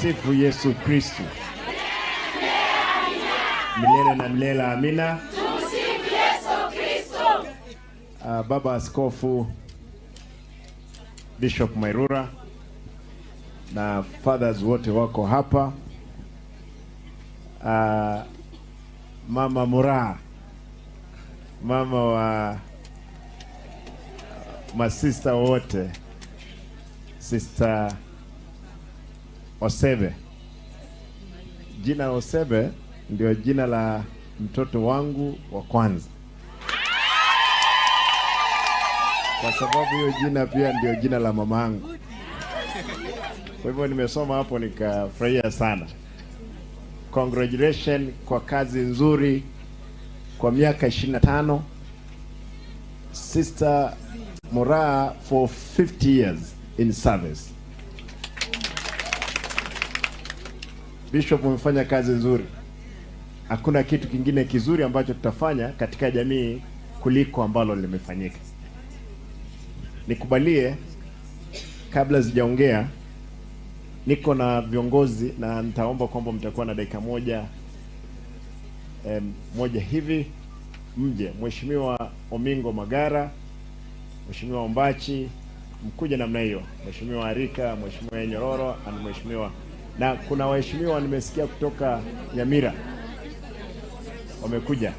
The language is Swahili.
Tumsifu Yesu Kristu. Milele na milele, amina. Tumsifu Yesu Kristo. Baba Askofu Bishop Mairura na fathers wote wako hapa. Mama Muraa, mama wa masista wote, Sister Osebe. Jina Osebe ndio jina la mtoto wangu wa kwanza, kwa sababu hiyo jina pia ndio jina la mama yangu. Kwa hivyo nimesoma hapo nikafurahia sana. Congratulations kwa kazi nzuri kwa miaka 25. Sister Moraa for 50 years in service. Bishop, umefanya kazi nzuri. Hakuna kitu kingine kizuri ambacho tutafanya katika jamii kuliko ambalo limefanyika. Nikubalie kabla sijaongea, niko na viongozi na nitaomba kwamba mtakuwa na dakika moja hivi mje. Mheshimiwa Omingo Magara, Mheshimiwa Ombachi, mkuje namna hiyo, Mheshimiwa Arika, Mheshimiwa Nyororo na Mheshimiwa, na kuna waheshimiwa nimesikia kutoka Nyamira wamekuja.